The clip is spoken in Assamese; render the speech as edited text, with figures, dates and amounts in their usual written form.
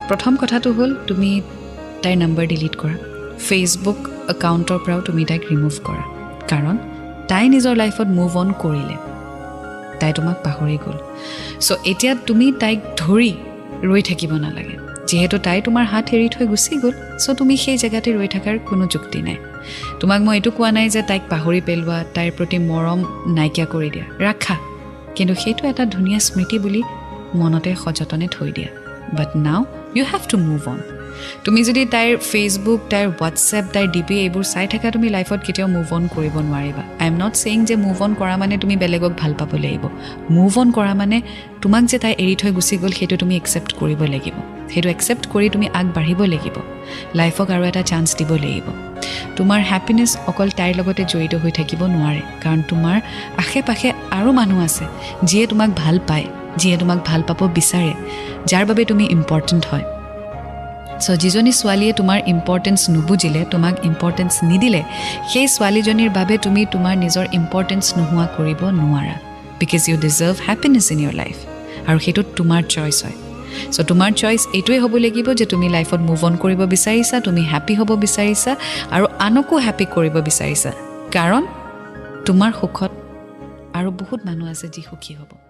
প্ৰথম কথাটো হ'ল, তুমি তাইৰ নাম্বাৰ ডিলিট কৰা, ফেচবুক একাউণ্টৰ পৰাও তুমি তাইক ৰিমুভ কৰা, কাৰণ তাই নিজৰ লাইফত মুভ অন কৰিলে, তাই তোমাক পাহৰি গ'ল। চ' এতিয়া তুমি তাইক ধৰি ৰৈ থাকিব নালাগে। যিহেতু তাই তোমাৰ হাত এৰি থৈ গুচি গ'ল, চ' তুমি সেই জেগাতে ৰৈ থকাৰ কোনো যুক্তি নাই। তোমাক মই এইটো কোৱা নাই যে তাইক পাহৰি পেলোৱা, তাইৰ প্ৰতি মৰম নাইকিয়া কৰি দিয়া। ৰাখা, কিন্তু সেইটো এটা ধুনীয়া স্মৃতি বুলি মনতে সযতনে থৈ দিয়া। But now you have to move on. তুমি যদি তাইৰ ফেচবুক, তাইৰ হোৱাটছএপ, তাইৰ ডিপি এইবোৰ চাই থাকা, তুমি লাইফত কেতিয়াও মুভ অন কৰিব নোৱাৰিবা। I am not saying যে মুভ অন কৰা মানে তুমি বেলেগক ভাল পাব লাগিব। মুভ অন কৰা মানে তোমাক যে তাই এৰি থৈ গুচি গ'ল, সেইটো তুমি একচেপ্ট কৰিব লাগিব। সেইটো একচেপ্ট কৰি তুমি আগবাঢ়িব লাগিব, লাইফক আৰু এটা চান্স দিব লাগিব। তোমাৰ হেপিনেছ অকল তাইৰ লগতে জড়িত হৈ থাকিব নোৱাৰে, কাৰণ তোমাৰ আশে পাশে আৰু মানুহ আছে যিয়ে তোমাক ভাল পায়, যিয়ে তোমাক ভাল পাব বিচাৰে, যাৰ বাবে তুমি ইম্পৰ্টেণ্ট হয়। চ' যিজনী ছোৱালীয়ে তোমাৰ ইম্পৰ্টেঞ্চ নুবুজিলে, তোমাক ইম্পৰ্টেঞ্চ নিদিলে, সেই ছোৱালীজনীৰ বাবে তুমি তোমাৰ নিজৰ ইম্পৰ্টেঞ্চ নোহোৱা কৰিব নোৱাৰা, because you deserve happiness in your life আৰু সেইটো তোমাৰ চইচ হয়। চ' তোমাৰ চইচ এইটোৱে হ'ব লাগিব যে তুমি লাইফত মুভ অন কৰিব বিচাৰিছা, তুমি হেপ্পী হ'ব বিচাৰিছা আৰু আনকো হেপ্পী কৰিব বিচাৰিছা, কাৰণ তোমাৰ সুখত আৰু বহুত মানুহ আছে যি সুখী হ'ব।